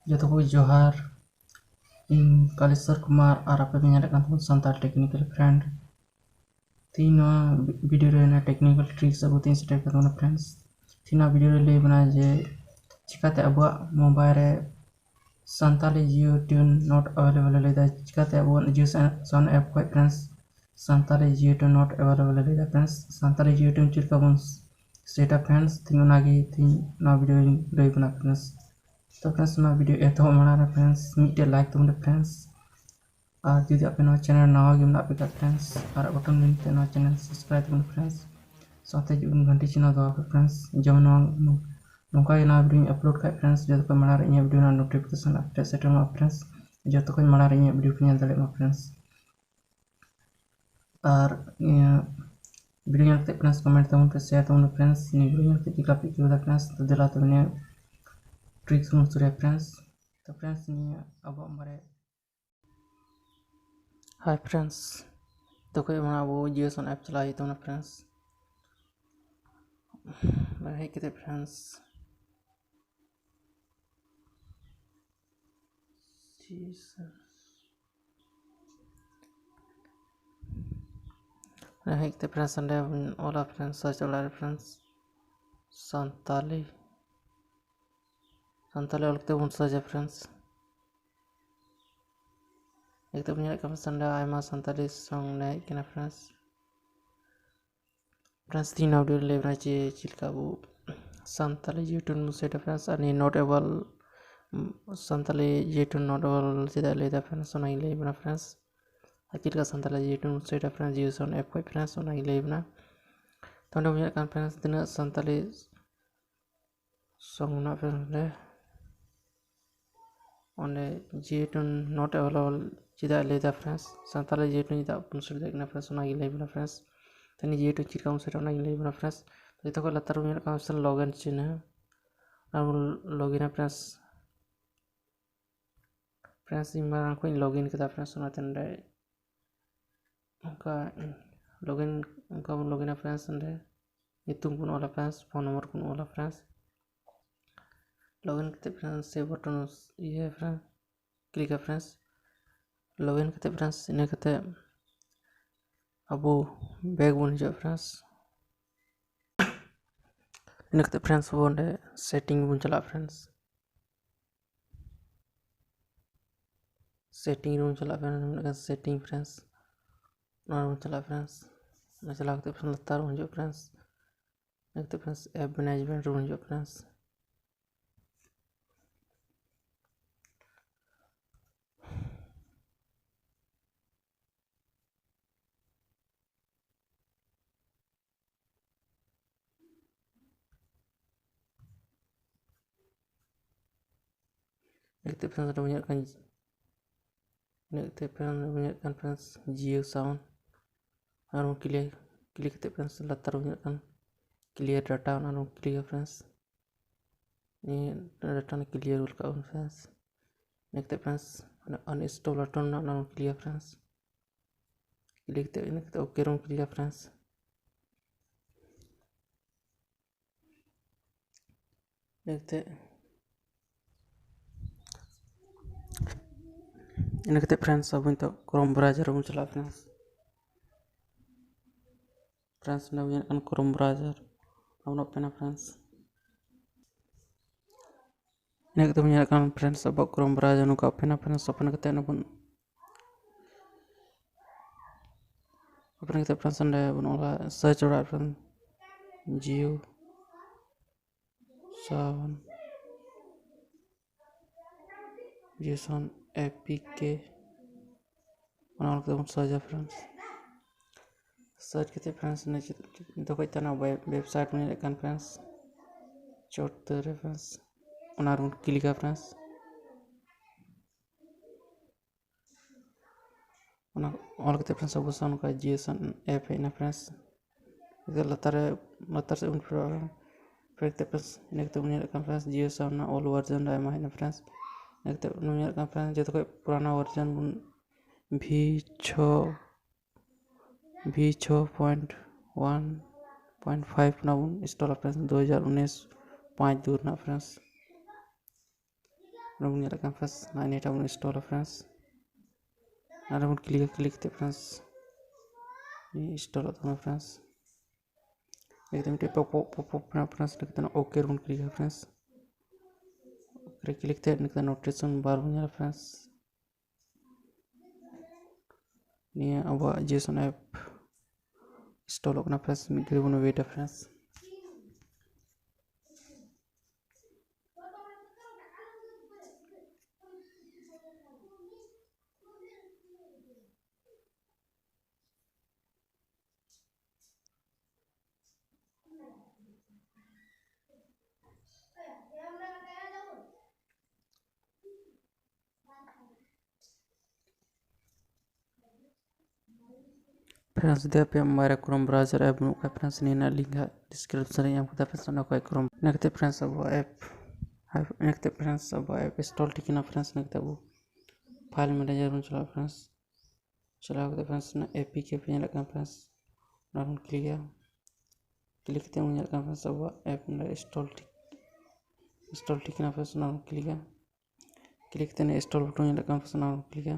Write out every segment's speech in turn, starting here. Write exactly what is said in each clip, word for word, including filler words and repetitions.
ᱡᱚᱛᱚ ᱠᱚ ᱡᱚᱦᱟᱨ᱾ ᱤᱧ ᱠᱟᱞᱮᱥᱚᱨ ᱠᱩᱢᱟᱨ ᱟᱨ ᱟᱯᱮ ᱯᱮ ᱧᱮᱞᱮᱫ ᱠᱟᱱ ᱛᱟᱵᱚᱱ ᱥᱟᱱᱛᱟᱲ ᱴᱮᱠᱱᱤᱠᱮᱞ ᱯᱷᱨᱮᱱᱰ᱾ ᱛᱮᱦᱮᱧ ᱱᱚᱣᱟ ᱵᱷᱤᱰᱤᱭᱳ ᱨᱮ ᱚᱱᱟ ᱴᱮᱠᱱᱤᱠᱮᱞ ᱴᱨᱤᱠᱥ ᱟᱹᱜᱩ ᱛᱮᱧ ᱥᱮᱴᱮᱨ ᱠᱟᱱ ᱛᱟᱵᱚᱱᱟ ᱯᱷᱨᱮᱱᱰᱥ᱾ ᱛᱮᱦᱮᱧ ᱱᱚᱣᱟ ᱵᱷᱤᱰᱤᱭᱳ ᱨᱮ ᱞᱟᱹᱭ ᱵᱚᱱᱟ ᱡᱮ ᱪᱤᱠᱟᱹᱛᱮ ᱟᱵᱚᱣᱟᱜ ᱢᱳᱵᱟᱭᱤᱞ ᱨᱮ Santali Jio tune not available ᱮ ᱞᱟᱹᱭᱫᱟ, ᱪᱤᱠᱟᱹᱛᱮ ᱟᱵᱚ ᱡᱤᱭᱳ ᱥᱟᱣᱩᱱᱰ ᱮᱯ ᱠᱷᱚᱱ friends Santali Jio tune not available ᱮ ᱞᱟᱹᱭᱫᱟ ᱯᱷᱨᱮᱱᱰᱥ᱾ ᱥᱟᱱᱛᱟᱲᱤ ᱡᱤᱭᱳ ᱴᱤᱭᱩᱱ ᱪᱮᱫ ᱞᱮᱠᱟ ᱵᱚᱱ ᱥᱮᱴᱟ ᱯᱷᱨᱮᱱᱰᱥ, ᱛᱮᱦᱮᱧ ᱚᱱᱟᱜᱮ ᱛᱮᱦᱮᱧ ᱱᱚᱣᱟ ᱵᱷᱤᱰᱤᱭᱳ ᱨᱤᱧ ᱞᱟᱹᱭ ᱵᱚᱱᱟ ᱯᱷᱨᱮᱱᱰᱥ᱾ ᱛᱚ ᱯᱷᱨᱮᱱᱰᱥ, ᱱᱚᱣᱟ ᱵᱷᱤᱰᱤᱭᱳ ᱮᱛᱚᱦᱚᱵ ᱢᱟᱲᱟᱝ ᱨᱮ ᱯᱷᱨᱮᱱᱰᱥ ᱢᱤᱫᱴᱮᱡ ᱞᱟᱭᱤᱠ ᱛᱟᱵᱚᱱ ᱯᱮ ᱯᱷᱨᱮᱱᱰᱥ᱾ ᱟᱨ ᱡᱩᱫᱤ ᱟᱯᱮ ᱱᱚᱣᱟ ᱪᱮᱱᱮᱞ ᱱᱟᱣᱟ ᱜᱮ ᱢᱮᱱᱟᱜ ᱯᱮ ᱠᱷᱟᱡ ᱯᱷᱨᱮᱱᱰᱥ, ᱟᱨ ᱵᱚᱴᱚᱱ ᱢᱮᱱᱛᱮ ᱱᱚᱣᱟ ᱪᱮᱱᱮᱞ ᱥᱟᱵᱥᱠᱨᱟᱭᱤᱵ ᱛᱟᱵᱚᱱ ᱯᱷᱨᱮᱱᱰᱥ, ᱥᱟᱶᱛᱮ ᱡᱩᱫᱤ ᱜᱷᱟᱱᱴᱤ ᱪᱤᱱᱦᱟᱹ ᱫᱚᱦᱚ ᱯᱮ ᱯᱷᱨᱮᱱᱰᱥ, ᱡᱮᱢᱚᱱ ᱱᱚᱣᱟ ᱱᱚᱝᱠᱟ ᱜᱮ ᱱᱚᱣᱟ ᱵᱷᱤᱰᱤᱭᱳᱧ ᱟᱯᱞᱳᱰ ᱠᱷᱟᱡ ᱯᱷᱨᱮᱱᱰᱥ, ᱡᱚᱛᱚ ᱠᱷᱚᱱ ᱢᱟᱲᱟᱝ ᱨᱮ ᱤᱧᱟᱹᱜ ᱵᱷᱤᱰᱤᱭᱳ ᱨᱮᱱᱟᱜ ᱱᱳᱴᱤᱯᱷᱤᱠᱮᱥᱚᱱ ᱟᱯᱮ ᱴᱷᱮᱱ ᱥᱮᱴᱮᱨᱚᱜᱼᱟ ᱯᱷᱨᱮᱱᱰᱥ, ᱡᱚᱛᱚ ᱠᱷᱚᱱ ᱢᱟᱲᱟᱝ ᱨᱮ ᱤᱧᱟᱹᱜ ᱵᱷᱤᱰᱤᱭᱳ ᱯᱮ ᱧᱮᱞ ᱫᱟᱲᱮᱭᱟᱜ ᱢᱟ ᱯᱷᱨᱮᱱᱰᱥ᱾ ᱟᱨ ᱤᱭᱟᱹ ᱵᱷᱤᱰᱤᱭᱳ ᱧᱮᱞ ᱠᱟᱛᱮ ᱯᱷᱨᱮᱱᱰᱥ ᱠᱚᱢᱮᱱᱴ ᱛᱟᱵᱚᱱ ᱯᱮ, ᱥᱮᱭᱟᱨ ᱛᱟᱵᱚᱱ ᱯᱮ ᱯᱷᱨᱮᱱᱰᱥ᱾ ᱱᱤᱭᱟᱹ ᱵᱷᱤᱰᱤᱭᱳ ᱧᱮᱞ ᱠᱟᱛᱮ ᱪᱮᱫ ᱞᱮᱠᱟ ᱯᱮ ᱟᱹᱭᱠᱟᱹᱣ ᱫᱟ ᱯᱷᱨᱮᱱᱰᱥ? ᱛᱚ ᱫᱮᱞᱟ ᱛᱚᱵᱮ ᱱᱤᱭᱟᱹ ᱴᱨᱤᱠᱥ ᱵᱚᱱ ᱥᱩᱨᱩᱭᱟ ᱯᱷᱨᱮᱱᱰᱥ᱾ ᱛᱚ ᱯᱷᱨᱮᱱᱰᱥ, ᱱᱤᱭᱟᱹ ᱟᱵᱚᱣᱟᱜ ᱢᱟᱨᱮ ᱦᱟᱭ ᱯᱷᱨᱮᱱᱰᱥ, ᱛᱚᱠᱷᱚᱡ ᱢᱟ ᱟᱵᱚ ᱡᱤᱭᱳ ᱥᱟᱣᱩᱱᱰ ᱮᱯ ᱪᱟᱞᱟᱣ ᱦᱩᱭᱩᱜ ᱛᱟᱵᱚᱱᱟ ᱯᱷᱨᱮᱱᱰᱥ᱾ ᱦᱮᱡ ᱠᱟᱛᱮ ᱯᱷᱨᱮᱱᱰᱥ, ᱦᱮᱡ ᱠᱟᱛᱮ ᱯᱷᱨᱮᱱᱰᱥ ᱚᱸᱰᱮ ᱚᱞᱟ ᱯᱷᱨᱮᱱᱰᱥ, ᱥᱟᱨᱪ ᱚᱞᱟ ᱨᱮ ᱯᱷᱨᱮᱱᱰᱥ ᱥᱟᱱᱛᱟᱞᱤ, ᱥᱟᱱᱛᱟᱞᱤ ᱚᱞ ᱠᱟᱛᱮ ᱵᱚᱱ ᱥᱟᱨᱪᱟ ᱯᱷᱨᱮᱱᱰᱥ᱾ ᱮᱠᱫᱚᱢ ᱧᱮᱞᱮᱫ ᱠᱟᱱᱟ ᱯᱷᱨᱮᱱᱰᱥ, ᱚᱸᱰᱮ ᱟᱭᱢᱟ ᱥᱟᱱᱛᱟᱞᱤ ᱥᱚᱝ ᱦᱮᱡ ᱠᱟᱱᱟ ᱯᱷᱨᱮᱱᱰᱥ᱾ ᱯᱷᱨᱮᱱᱰᱥ, ᱛᱤᱦᱤᱧ ᱱᱚᱣᱟ ᱵᱷᱤᱰᱤᱭᱳ ᱨᱮ ᱞᱟᱹᱭ ᱵᱚᱱᱟ ᱡᱮ ᱪᱮᱫ ᱞᱮᱠᱟ ᱟᱵᱚ ᱥᱟᱱᱛᱟᱞᱤ ᱡᱤᱭᱳ ᱴᱤᱭᱩᱱ ᱵᱚᱱ ᱥᱮᱴᱟ ᱯᱷᱨᱮᱱᱰᱥ, ᱟᱨ ᱱᱤᱭᱟᱹ not ᱮᱵᱮᱞ, Santali Jio tune not ᱮᱵᱮᱞ ᱪᱮᱫᱟᱜ ᱞᱟᱹᱭᱫᱟ ᱯᱷᱨᱮᱱᱰᱥ, ᱚᱱᱟᱧ ᱞᱟᱹᱭ ᱵᱚᱱᱟ ᱯᱷᱨᱮᱱᱰᱥ᱾ ᱟᱨ ᱪᱮᱫ ᱞᱮᱠᱟ ᱥᱟᱱᱛᱟᱞᱤ ᱡᱤᱭᱳ ᱴᱤᱭᱩᱱ ᱵᱚᱱ ᱥᱮᱴᱟ ᱯᱷᱨᱮᱱᱰᱥ, ᱡᱤᱭᱳ ᱥᱟᱣᱩᱱᱰ ᱮᱯ ᱠᱷᱚᱡ ᱯᱷᱨᱮᱱᱰᱥ, ᱚᱱᱟᱧ ᱞᱟᱹᱭ ᱵᱚᱱᱟ᱾ ᱛᱚ ᱚᱸᱰᱮ ᱵᱚᱱ ᱧᱮᱞᱮᱫ ᱠᱟᱱ ᱯᱷᱨᱮᱱᱰᱥ ᱛᱤᱱᱟᱹᱜ ᱥᱟᱱᱛᱟᱞᱤ ᱥᱚᱝ ᱢᱮᱱᱟᱜ ᱯᱷᱨᱮᱱᱰᱥ ᱚᱸᱰᱮ᱾ ᱚᱸᱰᱮ ᱡᱤᱭᱳ ᱴᱤᱭᱩᱱ ᱱᱚᱴ ᱮᱵᱮᱞᱮᱵᱮᱞ ᱪᱮᱫᱟᱜ ᱞᱟᱹᱭᱫᱟ ᱯᱷᱨᱮᱱᱰᱥ, ᱥᱟᱱᱛᱟᱲᱤ ᱡᱤᱭᱳ ᱴᱤᱭᱩᱱ ᱪᱮᱫᱟᱜ ᱵᱚᱱ ᱥᱮᱴ ᱫᱟᱲᱮᱭᱟᱜ ᱠᱟᱱᱟ ᱯᱷᱨᱮᱱᱰᱥ, ᱚᱱᱟᱜᱮ ᱞᱟᱹᱭ ᱵᱚᱱᱟ ᱯᱷᱨᱮᱱᱰᱥ᱾ ᱛᱮᱦᱮᱧ ᱡᱤᱭᱳ ᱴᱤᱭᱩᱱ ᱪᱮᱫ ᱞᱮᱠᱟ ᱵᱚᱱ ᱥᱮᱴᱟ, ᱚᱱᱟᱜᱮ ᱞᱟᱹᱭ ᱵᱚᱱᱟ ᱯᱷᱨᱮᱱᱰᱥ᱾ ᱡᱚᱛᱚ ᱠᱷᱚᱱ ᱞᱟᱛᱟᱨ ᱵᱚᱱ ᱧᱮᱞᱮᱫ ᱠᱟᱱᱟ ᱥᱮ ᱞᱚᱜᱤᱱ ᱪᱤᱱᱦᱟᱹ, ᱟᱨ ᱵᱚᱱ ᱞᱚᱜᱤᱱᱟ ᱯᱷᱨᱮᱱᱰᱥ᱾ ᱯᱷᱨᱮᱱᱰᱥ, ᱤᱧ ᱢᱟᱲᱟᱝ ᱠᱷᱚᱱ ᱤᱧ ᱞᱚᱜᱤᱱ ᱠᱮᱫᱟ ᱯᱷᱨᱮᱱᱰᱥ, ᱚᱱᱟᱛᱮ ᱱᱚᱰᱮ ᱚᱱᱠᱟ ᱞᱚᱜᱤᱱ, ᱚᱱᱠᱟ ᱵᱚᱱ ᱞᱚᱜᱤᱱᱟ ᱯᱷᱨᱮᱱᱰᱥ᱾ ᱚᱸᱰᱮ ᱧᱩᱛᱩᱢ ᱵᱚᱱ ᱚᱞᱟ ᱯᱷᱨᱮᱱᱰᱥ, ᱯᱷᱳᱱ ᱱᱚᱢᱵᱚᱨ ᱵᱚᱱ ᱚᱞᱟ ᱯᱷᱨᱮᱱᱰᱥ᱾ Login ᱠᱟᱛᱮ friends, save button ᱤᱭᱟᱹ friends, click ᱟ friends᱾ Login ᱠᱟᱛᱮ friends, ᱤᱱᱟᱹ ᱠᱟᱛᱮ ᱟᱵᱚ back ᱵᱚᱱ ᱦᱤᱡᱩᱜᱼᱟ friends᱾ ᱤᱱᱟᱹ ᱠᱟᱛᱮ friends, ᱟᱵᱚ ᱚᱸᱰᱮ setting ᱵᱚᱱ ᱪᱟᱞᱟᱜᱼᱟ friends᱾ Setting ᱨᱮᱵᱚᱱ ᱪᱟᱞᱟᱜᱼᱟ friends, ᱢᱮᱱᱟᱜ ᱠᱟᱱ setting friends, ᱚᱱᱟ ᱨᱮᱵᱚᱱ ᱪᱟᱞᱟᱜᱼᱟ friends᱾ ᱚᱱᱟ ᱪᱟᱞᱟᱣ ᱠᱟᱛᱮ friends, ᱞᱟᱛᱟᱨ ᱵᱚᱱ ᱦᱤᱡᱩᱜᱼᱟ friends᱾ ᱤᱱᱟᱹ ᱠᱟᱛᱮ friends, app management ᱨᱮᱵᱚᱱ ᱦᱤᱡᱩᱜᱼᱟ friends᱾ ᱤᱱᱟᱹ ᱠᱟᱛᱮ friends, ᱚᱸᱰᱮ ᱵᱚᱱ ᱧᱮᱞᱮᱫ ᱠᱟᱱ, ᱤᱱᱟᱹ ᱠᱟᱛᱮ friends, ᱚᱸᱰᱮ ᱵᱚᱱ ᱧᱮᱞᱮᱫ ᱠᱟᱱ friends, Jio sound, ᱟᱨ ᱵᱚᱱ click, click ᱠᱟᱛᱮ friends, ᱞᱟᱛᱟᱨ ᱨᱮᱵᱚᱱ ᱧᱮᱞᱮᱫ ᱠᱟᱱ clear data, ᱚᱱᱟ ᱨᱮᱵᱚᱱ click ᱟ friends᱾ ᱱᱤᱭᱟᱹ data ᱚᱱᱟ clear ᱜᱚᱫ ᱠᱟᱜ ᱵᱚᱱ friends᱾ ᱤᱱᱟᱹ ᱠᱟᱛᱮ friends, ᱚᱱᱟ uninstall button ᱢᱮᱱᱟᱜᱼᱟ, ᱚᱱᱟ ᱵᱚᱱ click ᱟ friends᱾ Click ᱠᱟᱛᱮ, ᱤᱱᱟᱹ ᱠᱟᱛᱮ OK ᱨᱮᱵᱚᱱ click ᱟ friends᱾ ᱤᱱᱟᱹ ᱠᱟᱛᱮ, ᱤᱱᱟᱹ ᱠᱟᱛᱮ friends, ᱟᱵᱚ ᱱᱤᱛᱚᱜ Chrome browser ᱨᱮᱵᱚᱱ ᱪᱟᱞᱟᱜᱼᱟ friends᱾ Friends, ᱱᱚᱰᱮ ᱵᱚᱱ ᱧᱮᱞᱮᱫ ᱠᱟᱱ Chrome browser ᱵᱚᱱ open ᱟ friends᱾ ᱤᱱᱟᱹ ᱠᱟᱛᱮ ᱵᱚᱱ ᱧᱮᱞᱮᱫ ᱠᱟᱱ friends, ᱟᱵᱚᱣᱟᱜ Chrome browser ᱱᱚᱝᱠᱟ open ᱟ friends᱾ Open ᱠᱟᱛᱮ ᱚᱸᱰᱮ ᱵᱚᱱ, open ᱠᱟᱛᱮ friends, ᱚᱸᱰᱮ ᱵᱚᱱ ᱚᱞᱟ search ᱵᱟᱲᱟᱜᱼᱟ friends, Jio sound, Jio sound A P K, ᱚᱱᱟ ᱚᱞ ᱠᱟᱛᱮ ᱵᱚᱱ search ᱟ friends᱾ Search ᱠᱟᱛᱮ friends, ᱱᱤᱛᱚᱜ ᱠᱷᱚᱡ ᱛᱟᱦᱮᱱᱟ web-, website ᱵᱚᱱ ᱧᱮᱞᱮᱫ ᱠᱟᱱ friends, ᱪᱚᱴ ᱩᱛᱟᱹᱨ ᱨᱮ friends, ᱚᱱᱟ ᱨᱮᱵᱚᱱ click ᱟ friends᱾ ᱚᱱᱟ ᱚᱞ ᱠᱟᱛᱮ friends, ᱟᱵᱚ ᱥᱟᱶ ᱱᱚᱝᱠᱟ Jio sound app ᱦᱮᱡ ᱮᱱᱟ friends᱾ ᱱᱤᱛᱚᱜ ᱞᱟᱛᱟᱨ ᱨᱮ, ᱞᱟᱛᱟᱨ ᱥᱮᱫ ᱵᱚᱱ ᱯᱷᱮᱨᱚᱜᱼᱟ᱾ ᱯᱷᱮᱨ ᱠᱟᱛᱮ friends, ᱤᱱᱟᱹ ᱠᱟᱛᱮ ᱵᱚᱱ ᱧᱮᱞᱮᱫ ᱠᱟᱱ friends, Jio sound ᱨᱮᱱᱟᱜ all version ᱨᱮ ᱟᱭᱢᱟ ᱦᱮᱡ ᱮᱱᱟ friends᱾ ᱤᱱᱟᱹ ᱠᱟᱛᱮ ᱵᱚᱱ ᱧᱮᱞᱮᱫ ᱠᱟᱱ friends, ᱡᱚᱛᱚ ᱠᱷᱚᱡ ᱯᱩᱨᱟᱱᱟ version ᱵᱚᱱ V ᱪᱷᱚ, V ᱪᱷᱚ point one point five ᱚᱱᱟ ᱵᱚᱱ install ᱟ friends, ᱫᱩ ᱦᱟᱡᱟᱨ ᱩᱱᱤᱥ ᱯᱟᱸᱪ ᱫᱩ ᱨᱮᱱᱟᱜ friends᱾ ᱚᱸᱰᱮ ᱵᱚᱱ ᱧᱮᱞᱮᱫ ᱠᱟᱱ friends, ᱱᱚᱜᱼᱚᱭ ᱱᱤᱭᱟᱹᱴᱟᱜ ᱵᱚᱱ installᱟ friends᱾ ᱚᱸᱰᱮ ᱵᱚᱱ click-ᱟ, click ᱠᱟᱛᱮ friends ᱱᱤᱭᱟᱹ installᱚᱜ ᱛᱟᱵᱚᱱᱟ friends᱾ ᱮᱠᱫᱚᱢ ᱢᱤᱫᱴᱮᱡ pop up, pop up friends, ᱤᱱᱟᱹ ᱠᱟᱛᱮ OK ᱨᱮᱵᱚᱱ click-ᱟ friends᱾ OK ᱨᱮ click ᱠᱟᱛᱮ ᱤᱱᱟᱹ ᱠᱟᱛᱮ notification bar ᱵᱚᱱ ᱧᱮᱞᱟ friends᱾ ᱱᱤᱭᱟᱹ ᱟᱵᱚᱣᱟᱜ JSON app installᱚᱜ ᱠᱟᱱᱟ friends, ᱢᱤᱫ ᱜᱷᱟᱹᱲᱤ ᱵᱚᱱ waitᱟ friends᱾ Friends, ᱡᱩᱫᱤ ᱟᱯᱮᱭᱟᱜ mobile ᱨᱮ Chrome browser app ᱵᱟᱹᱱᱩᱜ ᱠᱷᱟᱡ friends, ᱱᱤᱭᱟᱹ ᱨᱮᱱᱟᱜ link ᱦᱟᱸᱜ description ᱨᱮᱧ ᱮᱢ ᱠᱟᱫᱟ friends, ᱚᱱᱟ ᱠᱷᱚᱡ Chrome᱾ ᱤᱱᱟᱹ ᱠᱟᱛᱮ friends ᱟᱵᱚᱣᱟᱜ app, ᱤᱱᱟᱹ ᱠᱟᱛᱮ friends ᱟᱵᱚᱣᱟᱜ app install ᱴᱷᱤᱠ ᱮᱱᱟ friends᱾ ᱤᱱᱟᱹ ᱠᱟᱛᱮ ᱟᱵᱚ file manager ᱵᱚᱱ ᱪᱟᱞᱟᱜᱼᱟ friends᱾ ᱪᱟᱞᱟᱣ ᱠᱟᱛᱮ friends ᱚᱱᱟ APK ᱯᱮ ᱧᱮᱞᱮᱫ ᱠᱟᱱ friends, ᱚᱱᱟ ᱵᱚᱱ click-ᱟ᱾ Click ᱠᱟᱛᱮ ᱵᱚᱱ ᱧᱮᱞᱮᱫ ᱠᱟᱱ friends ᱟᱵᱚᱣᱟᱜ app ᱚᱸᱰᱮ install ᱴᱷᱤᱠ, install ᱴᱷᱤᱠ ᱮᱱᱟ friends, ᱚᱱᱟ ᱵᱚᱱ click-ᱟ᱾ Click ᱠᱟᱛᱮ ᱱᱤᱭᱟᱹ install button ᱧᱮᱞᱚᱜ ᱠᱟᱱᱟ friends, ᱚᱱᱟ ᱵᱚᱱ click-ᱟ᱾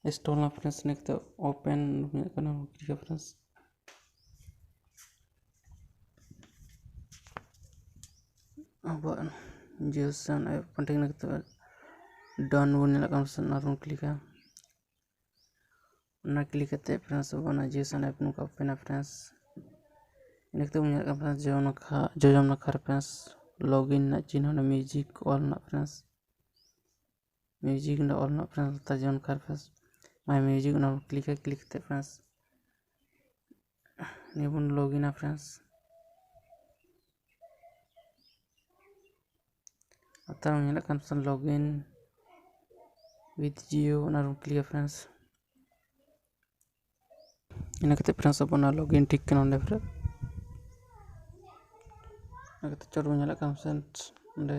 Install ᱮᱱᱟ friends, ᱤᱱᱟᱹ ᱠᱟᱛᱮ open ᱧᱮᱞᱚᱜ ᱠᱟᱱᱟ, ᱚᱱᱟ ᱵᱚᱱ click-ᱟ friends᱾ ᱟᱵᱚᱣᱟᱜ JSON app content ᱤᱱᱟᱹ ᱠᱟᱛᱮ done ᱵᱚᱱ ᱧᱮᱞᱚᱜ ᱠᱟᱱᱟ friends, ᱚᱱᱟ ᱵᱚᱱ click-ᱟ᱾ ᱚᱱᱟ click ᱠᱟᱛᱮ friends ᱟᱵᱚ ᱚᱱᱟ JSON app ᱱᱚᱝᱠᱟ open-ᱟ friends᱾ ᱤᱱᱟᱹ ᱠᱟᱛᱮ ᱵᱚᱱ ᱧᱮᱞᱮᱫ ᱠᱟᱱ friends ᱡᱚᱡᱚᱢ ᱱᱟᱠᱷᱟ, ᱡᱚᱡᱚᱢ ᱱᱟᱠᱷᱟ ᱨᱮ friends login ᱨᱮᱱᱟᱜ ᱪᱤᱱᱦᱟᱹ, ᱚᱱᱟ music ᱚᱞ ᱨᱮᱱᱟᱜ friends, music ᱚᱸᱰᱮ ᱚᱞ ᱨᱮᱱᱟᱜ friends ᱞᱟᱛᱟᱨ ᱡᱚᱡᱚᱢ ᱱᱟᱠᱷᱟ ᱨᱮ friends My Music ᱚᱱᱟ ᱵᱚᱱ click-ᱟ᱾ Click ᱠᱟᱛᱮ friends ᱱᱤᱭᱟᱹ ᱵᱚᱱ login-ᱟ friends᱾ ᱞᱟᱛᱟᱨ ᱵᱚᱱ ᱧᱮᱞᱮᱫ ᱠᱟᱱ friends login with Jio, ᱚᱱᱟ ᱵᱚᱱ click-ᱟ friends᱾ ᱤᱱᱟᱹ ᱠᱟᱛᱮ friends ᱟᱵᱚ ᱚᱱᱟ login ᱴᱷᱤᱠ ᱠᱟᱱᱟ ᱚᱸᱰᱮ friends᱾ ᱤᱱᱟᱹ ᱠᱟᱛᱮ ᱪᱚᱴ ᱵᱚᱱ ᱧᱮᱞᱮᱫ ᱠᱟᱱ friends ᱚᱸᱰᱮ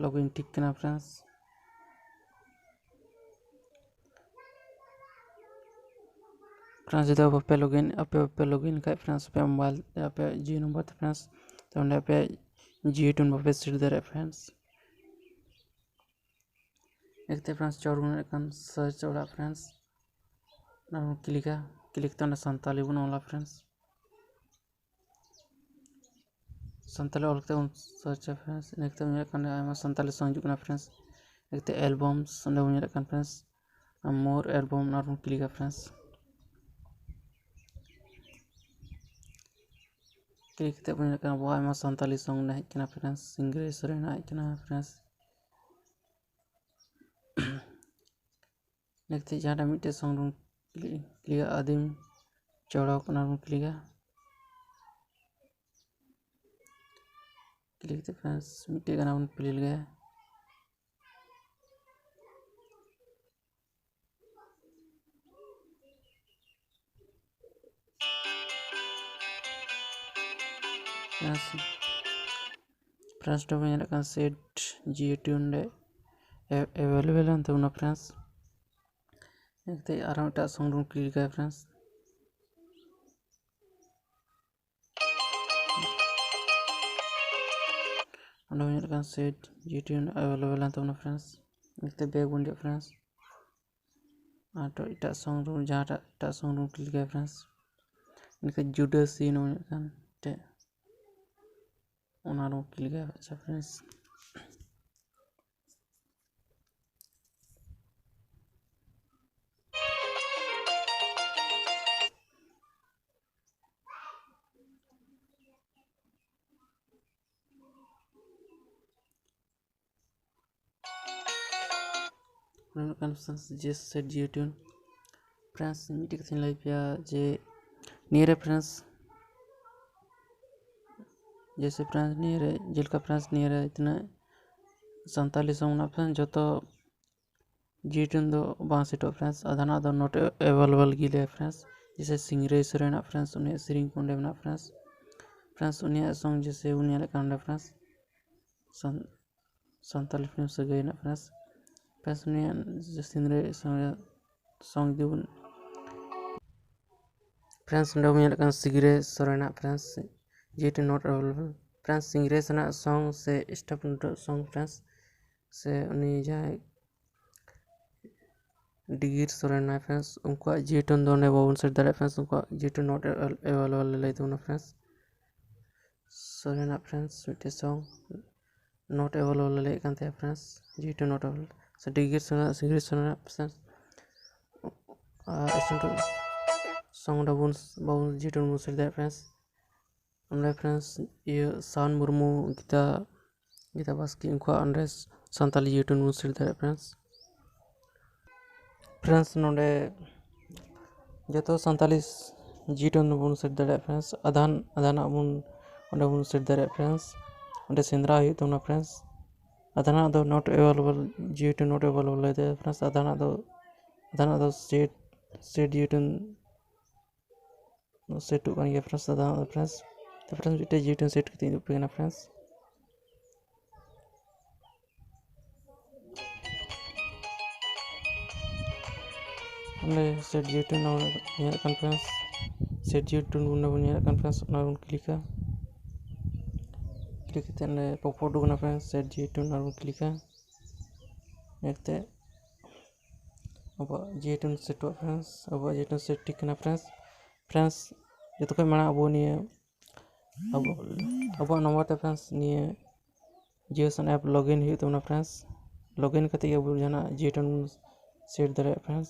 login ᱴᱷᱤᱠ ᱠᱟᱱᱟ friends᱾ Friends ᱡᱩᱫᱤ ᱵᱟᱯᱮ login, ᱟᱯᱮ ᱵᱟᱯᱮ login ᱠᱷᱟᱡ friends ᱟᱯᱮ mobile, ᱟᱯᱮ Jio number ᱛᱮ friends, ᱛᱚ ᱚᱸᱰᱮ ᱟᱯᱮ Jio tune ᱵᱟᱯᱮ ᱥᱮᱴ ᱫᱟᱲᱮᱭᱟᱜᱼᱟ friends᱾ ᱮᱠᱛᱮ friends, ᱪᱚᱨ ᱵᱚᱱ ᱧᱮᱞᱮᱫ ᱠᱟᱱ search ᱚᱲᱟᱜ friends, ᱚᱱᱟ ᱵᱚᱱ ᱠᱞᱤᱠᱟ᱾ ᱠᱞᱤᱠ ᱛᱮ ᱚᱸᱰᱮ ᱥᱟᱱᱛᱟᱞᱤ ᱵᱚᱱ ᱚᱞᱟ friends᱾ ᱥᱟᱱᱛᱟᱞᱤ ᱚᱞ ᱠᱟᱛᱮ ᱵᱚᱱ ᱥᱟᱨᱪᱟ friends᱾ ᱤᱱᱟᱹ ᱠᱟᱛᱮ ᱧᱮᱞᱮᱫ ᱠᱟᱱ ᱟᱭᱢᱟ ᱥᱟᱱᱛᱟᱞᱤ song ᱦᱤᱡᱩᱜ ᱠᱟᱱᱟ friends᱾ ᱤᱱᱟᱹ ᱠᱟᱛᱮ albums ᱚᱸᱰᱮ ᱵᱚᱱ ᱧᱮᱞᱮᱫ ᱠᱟᱱ friends, more album ᱚᱱᱟ ᱨᱮᱵᱚᱱ ᱠᱞᱤᱠᱟ friends᱾ ᱠᱞᱤᱠ ᱠᱟᱛᱮ ᱵᱚᱱ ᱧᱮᱞᱮᱫ ᱠᱟᱱᱟ ᱟᱵᱚᱣᱟᱜ ᱟᱭᱢᱟ ᱥᱟᱱᱛᱟᱞᱤ song ᱚᱸᱰᱮ ᱦᱮᱡ ᱠᱟᱱᱟ friends, ᱥᱤᱝᱨᱟᱹᱭ ᱥᱚᱨᱮᱱᱟᱜ ᱦᱮᱡ ᱠᱟᱱᱟ friends᱾ ᱤᱱᱟᱹ ᱠᱟᱛᱮ ᱡᱟᱦᱟᱸᱴᱟᱜ ᱢᱤᱫᱴᱮᱡ song ᱵᱚᱱ ᱠᱞᱤᱠᱟ, ᱟᱹᱫᱤᱢ ᱪᱚᱲᱚᱠ, ᱚᱱᱟ ᱵᱚᱱ ᱠᱞᱤᱠᱟ᱾ ᱠᱞᱤᱠ ᱠᱟᱛᱮ friends ᱢᱤᱫᱴᱮᱡ ᱜᱟᱱ ᱵᱚᱱ ᱯᱞᱮ ᱞᱮᱜᱟᱭᱟ᱾ friends, friends ᱱᱚᱰᱮ ᱵᱚᱱ ᱧᱮᱞᱮᱫ ᱠᱟᱱ set Jio tune ᱨᱮ available ᱮᱱ ᱛᱟᱵᱚᱱᱟ friends᱾ ᱤᱱᱟᱹ ᱠᱟᱛᱮ ᱟᱨᱦᱚᱸ ᱮᱴᱟᱜ song ᱵᱚᱱ ᱠᱞᱤᱠᱟ friends᱾ ᱚᱸᱰᱮ ᱵᱚᱱ ᱧᱮᱞᱮᱫ ᱠᱟᱱ set Jio tune available ᱮᱱ ᱛᱟᱵᱚᱱᱟ friends᱾ ᱤᱱᱟᱹ ᱠᱟᱛᱮ back ᱵᱚᱱ ᱦᱤᱡᱩᱜᱼᱟ friends᱾ ᱟᱨ ᱮᱴᱟᱜ song ᱨᱮ, ᱡᱟᱦᱟᱸᱴᱟᱜ ᱮᱴᱟᱜ song ᱨᱮᱵᱚᱱ ᱠᱞᱤᱠᱟ friends᱾ ᱤᱱᱟᱹ ᱠᱟᱛᱮ ᱡᱩᱰᱟᱹᱥᱤ ᱱᱚᱜᱼᱚᱭ ᱢᱤᱫᱴᱮᱱ ᱚᱱᱟ ᱨᱮᱵᱚᱱ ᱠᱞᱤᱠᱟ᱾ ᱟᱪᱪᱷᱟ friends, ᱚᱱᱟ ᱢᱤᱫᱴᱟᱝ ᱡᱮ set Jio tune᱾ friends, ᱢᱤᱫᱴᱮᱡ ᱠᱟᱛᱷᱟᱧ ᱞᱟᱹᱭ ᱯᱮᱭᱟ ᱡᱮ ᱱᱤᱭᱟᱹ ᱨᱮ friends, ᱡᱮᱭᱥᱮ friends ᱱᱤᱭᱟᱹ ᱨᱮ, ᱡᱮᱞᱮᱠᱟ friends ᱱᱤᱭᱟᱹ ᱨᱮ ᱛᱤᱱᱟᱹᱜ ᱥᱟᱱᱛᱟᱞᱤ song ᱢᱮᱱᱟᱜᱼᱟ friends, ᱡᱚᱛᱚ Jio tune ᱫᱚ ᱵᱟᱝ ᱥᱮᱴᱚᱜᱼᱟ friends, ᱟᱫᱷᱟᱱᱟᱜ ᱫᱚ not available ᱜᱮ ᱞᱟᱹᱭᱟ friends᱾ ᱡᱮᱭᱥᱮ ᱥᱤᱝᱨᱟᱹᱭ ᱥᱚᱨᱮᱱᱟᱜ friends, ᱩᱱᱤᱭᱟᱜ ᱥᱮᱨᱮᱧ ᱠᱚ ᱚᱸᱰᱮ ᱢᱮᱱᱟᱜᱼᱟ friends᱾ friends ᱩᱱᱤᱭᱟᱜ song ᱡᱮᱭᱥᱮ ᱵᱚᱱ ᱧᱮᱞᱮᱫ ᱠᱟᱱ ᱚᱸᱰᱮ friends, ᱥᱟᱱ-, ᱥᱟᱱᱛᱟᱞᱤ film ᱥᱟᱹᱜᱟᱹᱭ ᱨᱮᱱᱟᱜ friends᱾ friends ᱩᱱᱤᱭᱟᱜ ᱥᱤᱝᱨᱟᱹᱭ song ᱡᱩᱫᱤ ᱵᱚᱱ friends ᱱᱚᱰᱮ ᱵᱚᱱ ᱧᱮᱞᱮᱫ ᱠᱟᱱ ᱥᱤᱝᱨᱟᱹᱭ ᱥᱚᱨᱮᱱᱟᱜ friends, Jio tune not available᱾ friends, ᱥᱤᱝᱨᱟᱹᱭ ᱥᱮᱱᱟᱜ song ᱥᱮ staff ᱱᱚᱰᱮ song friends, ᱥᱮ ᱩᱱᱤ ᱡᱟᱦᱟᱸᱭ ᱰᱤᱜᱤᱨ ᱥᱚᱨᱮᱱ ᱢᱮᱱᱟᱭ friends, ᱩᱱᱠᱩᱣᱟᱜ ᱡᱤ ᱴᱳᱱ ᱫᱚ ᱚᱸᱰᱮ ᱵᱟᱵᱚᱱ set ᱫᱟᱲᱮᱭᱟᱜᱼᱟ friends, ᱩᱱᱠᱩᱣᱟᱜ ᱡᱤ ᱴᱳᱱ not available ᱞᱟᱹᱭ ᱛᱟᱵᱚᱱᱟ friends᱾ ᱥᱚᱨᱮᱱᱟᱜ friends ᱢᱤᱫᱴᱮᱡ song not available ᱞᱟᱹᱭᱮᱫ ᱠᱟᱱ ᱛᱟᱦᱮᱸᱫ friends, G tone not available, ᱥᱮ ᱰᱤᱜᱤᱨ ᱥᱚᱨᱮᱱᱟᱜ, ᱥᱤᱝᱨᱟᱹᱭ ᱥᱚᱨᱮᱱᱟᱜ friends, ᱟᱨ ᱥᱚᱝ ᱚᱸᱰᱮ ᱵᱚᱱ, ᱵᱟᱵᱚᱱ ᱡᱤ ᱴᱳᱱ ᱵᱚᱱ set ᱫᱟᱲᱮᱭᱟᱜᱼᱟ friends᱾ ᱚᱸᱰᱮ friends ᱤᱭᱟᱹ ᱥᱟᱣᱱ ᱢᱩᱨᱢᱩ, ᱜᱤᱛᱟ, ᱜᱤᱛᱟ ᱵᱟᱥᱠᱮ, ᱩᱱᱠᱩᱣᱟᱜ ᱚᱸᱰᱮ ᱥᱟᱱᱛᱟᱞᱤ ᱡᱤ ᱴᱳᱱ ᱵᱚᱱ set ᱫᱟᱲᱮᱭᱟᱜᱼᱟ friends᱾ Friends ᱱᱚᱰᱮ ᱡᱚᱛᱚ ᱥᱟᱱᱛᱟᱞᱤ ᱡᱤ ᱴᱳᱱ ᱵᱚᱱ set ᱫᱟᱲᱮᱭᱟᱜᱼᱟ friends᱾ ᱟᱫᱷᱟᱱ, ᱟᱫᱷᱟᱱᱟᱜ ᱵᱚᱱ ᱚᱸᱰᱮ ᱵᱚᱱ set ᱫᱟᱲᱮᱭᱟᱜᱼᱟ friends᱾ ᱚᱸᱰᱮ ᱥᱮᱸᱫᱽᱨᱟ ᱦᱩᱭᱩᱜ ᱛᱟᱵᱚᱱᱟ friends᱾ ᱟᱫᱷᱟᱱᱟᱜ ᱫᱚ not available, G tone not available ᱞᱟᱹᱭ ᱛᱟᱦᱮᱸᱫ friends᱾ ᱟᱫᱷᱟᱱᱟᱜ ᱫᱚ, ᱟᱫᱷᱟᱱᱟᱜ ᱫᱚ set, set ᱡᱤ ᱴᱳᱱ setᱚᱜ ᱠᱟᱱ ᱜᱮᱭᱟ friends᱾ ᱟᱫᱷᱟᱱᱟᱜ ᱫᱚ friends, ᱛᱚ friends ᱢᱤᱫᱴᱮᱡ ᱡᱤ ᱴᱳᱱ set ᱠᱟᱛᱮ ᱤᱧ ᱩᱫᱩᱜ ᱟᱯᱮ ᱠᱟᱱᱟ friends᱾ ᱚᱸᱰᱮ set ᱡᱤ ᱴᱳᱱ ᱧᱮᱞᱚᱜ ᱠᱟᱱ friends, set ᱡᱤ ᱴᱳᱱ ᱚᱸᱰᱮ ᱵᱚᱱ ᱧᱮᱞᱮᱫ ᱠᱟᱱ friends, ᱚᱱᱟ ᱵᱚᱱ ᱠᱞᱤᱠᱟ᱾ ᱠᱞᱤᱠ ᱠᱟᱛᱮ ᱚᱸᱰᱮ pop up ᱩᱰᱩᱠ ᱮᱱᱟ friends, set ᱡᱤ ᱴᱳᱱ ᱟᱨ ᱵᱚᱱ ᱠᱞᱤᱠᱟ᱾ ᱧᱮᱞ ᱠᱟᱛᱮ ᱟᱵᱚᱣᱟᱜ ᱡᱤ ᱴᱳᱱ setᱚᱜᱼᱟ friends, ᱟᱵᱚᱣᱟᱜ ᱡᱤ ᱴᱳᱱ set ᱴᱷᱤᱠ ᱠᱟᱱᱟ friends᱾ Friends ᱡᱚᱛᱚ ᱠᱷᱚᱱ ᱢᱟᱲᱟᱝ ᱟᱵᱚ ᱱᱤᱭᱟᱹ ᱟᱵᱚ, ᱟᱵᱚᱣᱟᱜ ᱱᱟᱢᱵᱟᱨ ᱛᱮ friends ᱱᱤᱭᱟᱹ ᱡᱤᱭᱳ ᱥᱟᱱ app login ᱦᱩᱭᱩᱜ ᱛᱟᱵᱚᱱᱟ friends᱾ Login ᱠᱟᱛᱮ ᱜᱮ ᱟᱵᱚ ᱡᱟᱦᱟᱱᱟᱜ ᱡᱤᱭᱳ ᱴᱳᱱ ᱵᱚᱱ set ᱫᱟᱲᱮᱭᱟᱜᱼᱟ friends᱾